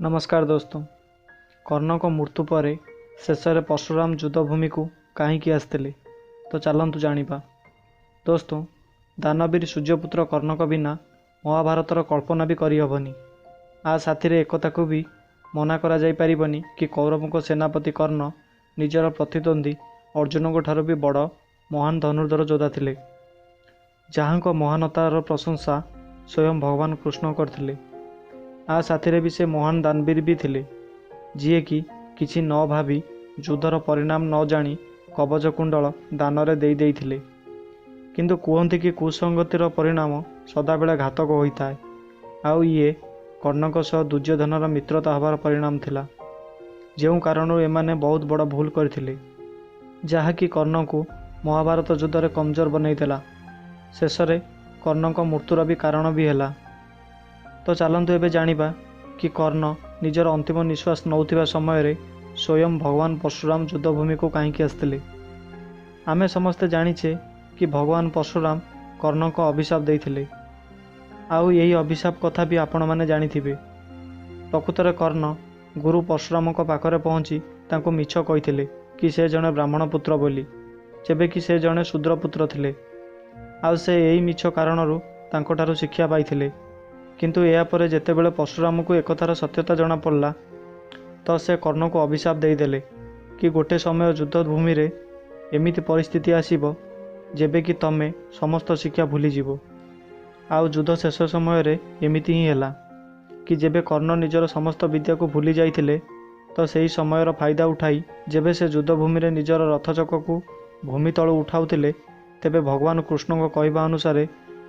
ନମସ୍କାର ଦୋସ୍ତ। କର୍ଣ୍ଣଙ୍କ ମୃତ୍ୟୁ ପରେ ଶେଷରେ ପରଶୁରାମ ଯୁଦ୍ଧଭୂମିକୁ କାହିଁକି ଆସିଥିଲେ, ତ ଚାଲନ୍ତୁ ଜାଣିବା। ଦୋସ୍ତ, ଦାନବୀର ସୂର୍ଯ୍ୟପୁତ୍ର କର୍ଣ୍ଣଙ୍କ ବିନା ମହାଭାରତର କଳ୍ପନା ବି କରିହେବନି। ଆ ସାଥିରେ ଏକଥାକୁ ବି ମନା କରାଯାଇପାରିବନି କି କୌରବଙ୍କ ସେନାପତି କର୍ଣ୍ଣ ନିଜର ପ୍ରତିଦ୍ୱନ୍ଦ୍ୱୀ ଅର୍ଜୁନଙ୍କ ଠାରୁ ବି ବଡ଼ ମହାନ ଧନୁର୍ଦ୍ଧର ଯୋଦ୍ଧା ଥିଲେ, ଯାହାଙ୍କ ମହାନତାର ପ୍ରଶଂସା ସ୍ୱୟଂ ଭଗବାନ କୃଷ୍ଣ କରିଥିଲେ। ଆ ସାଥିରେ ବି ସେ ମହାନ ଦାନବୀର ବି ଥିଲେ, ଯିଏକି କିଛି ନ ଭାବି ଯୁଦ୍ଧର ପରିଣାମ ନ ଜାଣି କବଚ କୁଣ୍ଡଳ ଦାନରେ ଦେଇ ଦେଇଥିଲେ। କିନ୍ତୁ କୁହନ୍ତି କି କୁସଙ୍ଗତିର ପରିଣାମ ସଦାବେଳେ ଘାତକ ହୋଇଥାଏ, ଆଉ ଇଏ କର୍ଣ୍ଣଙ୍କ ସହ ଦୁର୍ଯ୍ୟୋଧନର ମିତ୍ରତା ହେବାର ପରିଣାମ ଥିଲା, ଯେଉଁ କାରଣରୁ ଏମାନେ ବହୁତ ବଡ଼ ଭୁଲ କରିଥିଲେ, ଯାହାକି କର୍ଣ୍ଣଙ୍କୁ ମହାଭାରତ ଯୁଦ୍ଧରେ କମଜୋର ବନେଇଦେଲା। ଶେଷରେ କର୍ଣ୍ଣଙ୍କ ମୃତ୍ୟୁର ବି କାରଣ ବି ହେଲା। ତ ଚାଲନ୍ତୁ ଏବେ ଜାଣିବା କି କର୍ଣ୍ଣ ନିଜର ଅନ୍ତିମ ନିଶ୍ୱାସ ନେଉଥିବା ସମୟରେ ସ୍ୱୟଂ ଭଗବାନ ପରଶୁରାମ ଯୁଦ୍ଧଭୂମିକୁ କାହିଁକି ଆସିଥିଲେ। ଆମେ ସମସ୍ତେ ଜାଣିଛେ କି ଭଗବାନ ପରଶୁରାମ କର୍ଣ୍ଣଙ୍କ ଅଭିଶାପ ଦେଇଥିଲେ, ଆଉ ଏହି ଅଭିଶାପ କଥା ବି ଆପଣମାନେ ଜାଣିଥିବେ। ପ୍ରକୃତରେ କର୍ଣ୍ଣ ଗୁରୁ ପରଶୁରାମଙ୍କ ପାଖରେ ପହଞ୍ଚି ତାଙ୍କୁ ମିଛ କହିଥିଲେ କି ସେ ଜଣେ ବ୍ରାହ୍ମଣ ପୁତ୍ର ବୋଲି, ଯେବେ କି ସେ ଜଣେ ଶୂଦ୍ର ପୁତ୍ର ଥିଲେ। ଆଉ ସେ ଏହି ମିଛ କାରଣରୁ ତାଙ୍କଠାରୁ ଶିକ୍ଷା ପାଇଥିଲେ। କିନ୍ତୁ ଏହାପରେ ଯେତେବେଳେ ପରଶୁରାମଙ୍କୁ ଏକଥାର ସତ୍ୟତା ଜଣାପଡ଼ିଲା, ତ ସେ କର୍ଣ୍ଣକୁ ଅଭିଶାପ ଦେଇଦେଲେ କି ଗୋଟେ ସମୟ ଯୁଦ୍ଧଭୂମିରେ ଏମିତି ପରିସ୍ଥିତି ଆସିବ ଯେବେ କି ତମେ ସମସ୍ତ ଶିକ୍ଷା ଭୁଲିଯିବ। ଆଉ ଯୁଦ୍ଧ ଶେଷ ସମୟରେ ଏମିତି ହିଁ ହେଲା କି ଯେବେ କର୍ଣ୍ଣ ନିଜର ସମସ୍ତ ବିଦ୍ୟାକୁ ଭୁଲି ଯାଇଥିଲେ, ତ ସେହି ସମୟର ଫାଇଦା ଉଠାଇ ଯେବେ ସେ ଯୁଦ୍ଧଭୂମିରେ ନିଜର ରଥଚକକୁ ଭୂମି ତଳୁ ଉଠାଉଥିଲେ, ତେବେ ଭଗବାନ କୃଷ୍ଣଙ୍କ କହିବା ଅନୁସାରେ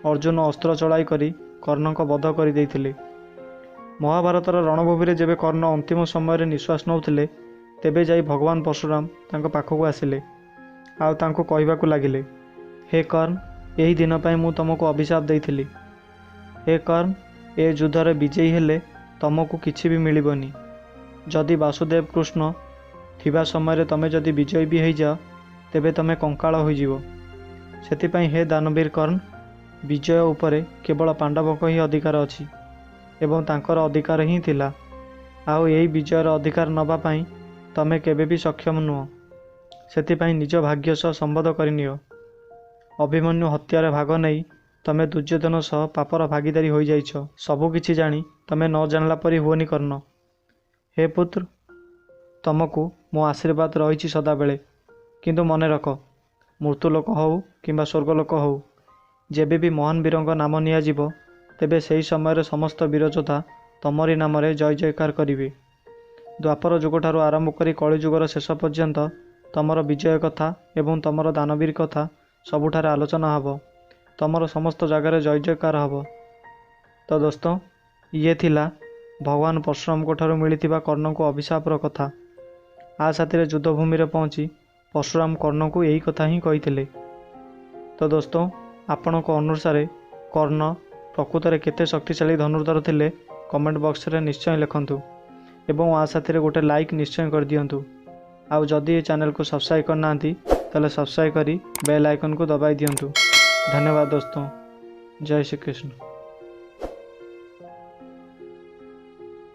ଅର୍ଜୁନ ଅସ୍ତ୍ର ଚଳାଇ କରି କର୍ଣ୍ଣଙ୍କ ବଧ କରିଦେଇଥିଲେ। ମହାଭାରତର ରଣଭୂମିରେ ଯେବେ କର୍ଣ୍ଣ ଅନ୍ତିମ ସମୟରେ ନିଶ୍ୱାସ ନେଉଥିଲେ, ତେବେ ଯାଇ ଭଗବାନ ପରଶୁରାମ ତାଙ୍କ ପାଖକୁ ଆସିଲେ ଆଉ ତାଙ୍କୁ କହିବାକୁ ଲାଗିଲେ, ହେ କର୍ଣ୍ଣ, ଏହି ଦିନ ପାଇଁ ମୁଁ ତୁମକୁ ଅଭିଶାପ ଦେଇଥିଲି। ହେ କର୍ଣ୍ଣ, ଏ ଯୁଦ୍ଧରେ ବିଜୟୀ ହେଲେ ତୁମକୁ କିଛି ବି ମିଳିବନି। ଯଦି ବାସୁଦେବ କୃଷ୍ଣ ଥିବା ସମୟରେ ତୁମେ ଯଦି ବିଜୟୀ ବି ହେଇଯାଅ, ତେବେ ତୁମେ କଙ୍କାଳ ହୋଇଯିବ। ସେଥିପାଇଁ ହେ ଦାନବୀର କର୍ଣ୍ଣ, ବିଜୟ ଉପରେ କେବଳ ପାଣ୍ଡବଙ୍କ ହିଁ ଅଧିକାର ଅଛି ଏବଂ ତାଙ୍କର ଅଧିକାର ହିଁ ଥିଲା। ଆଉ ଏହି ବିଜୟର ଅଧିକାର ନେବା ପାଇଁ ତୁମେ କେବେ ବି ସକ୍ଷମ ନୁହଁ। ସେଥିପାଇଁ ନିଜ ଭାଗ୍ୟ ସହ ସମ୍ବନ୍ଧ କରିନିଅ। ଅଭିମନ୍ୟୁ ହତ୍ୟାରେ ଭାଗ ନେଇ ତୁମେ ଦୁର୍ଯ୍ୟୋଧନ ସହ ପାପର ଭାଗିଦାରୀ ହୋଇଯାଇଛ। ସବୁକିଛି ଜାଣି ତୁମେ ନ ଜାଣିଲା ପରି ହୁଅନି କର୍ଣ୍ଣ। ହେ ପୁତ୍ର, ତୁମକୁ ମୋ ଆଶୀର୍ବାଦ ରହିଛି ସଦାବେଳେ। କିନ୍ତୁ ମନେ ରଖ, ମୃତ୍ୟୁଲୋକ ହେଉ କିମ୍ବା ସ୍ୱର୍ଗଲୋକ ହେଉ, ଯେବେ ବି ମହାନ ବୀରଙ୍କ ନାମ ନିଆଯିବ, ତେବେ ସେହି ସମୟରେ ସମସ୍ତ ବୀରଯୋଦ୍ଧା ତମରି ନାମରେ ଜୟ ଜୟକାର କରିବେ। ଦ୍ୱାପର ଯୁଗଠାରୁ ଆରମ୍ଭ କରି କଳିଯୁଗର ଶେଷ ପର୍ଯ୍ୟନ୍ତ ତମର ବିଜୟ କଥା ଏବଂ ତମର ଦାନବୀର କଥା ସବୁଠାରେ ଆଲୋଚନା ହେବ। ତମର ସମସ୍ତ ଜାଗାରେ ଜୟ ଜୟକାର ହେବ। ତ ଦୋସ୍ତ, ଇଏ ଥିଲା ଭଗବାନ ପରଶୁରାମଙ୍କ ଠାରୁ ମିଳିଥିବା କର୍ଣ୍ଣଙ୍କୁ ଅଭିଶାପର କଥା। ଆ ସାଥିରେ ଯୁଦ୍ଧଭୂମିରେ ପହଞ୍ଚି ପରଶୁରାମ କର୍ଣ୍ଣଙ୍କୁ ଏହି କଥା ହିଁ କହିଥିଲେ। ତ ଦୋସ୍ତ, ଆପଣଙ୍କ ଅନୁସାରେ କର୍ଣ୍ଣ ପ୍ରକୃତରେ କେତେ ଶକ୍ତିଶାଳୀ ଧନୁର୍ଦ୍ଧର ଥିଲେ, କମେଣ୍ଟ ବକ୍ସରେ ନିଶ୍ଚୟ ଲେଖନ୍ତୁ ଏବଂ ଆ ସାଥିରେ ଗୋଟେ ଲାଇକ୍ ନିଶ୍ଚୟ କରିଦିଅନ୍ତୁ। ଆଉ ଯଦି ଏ ଚ୍ୟାନେଲକୁ ସବସ୍କ୍ରାଇବ୍ କରିନାହାନ୍ତି, ତାହେଲେ ସବସ୍କ୍ରାଇବ୍ କରି ବେଲ୍ ଆଇକନ୍କୁ ଦବାଇ ଦିଅନ୍ତୁ। ଧନ୍ୟବାଦ ଦୋସ୍ତ। ଜୟ ଶ୍ରୀକୃଷ୍ଣ।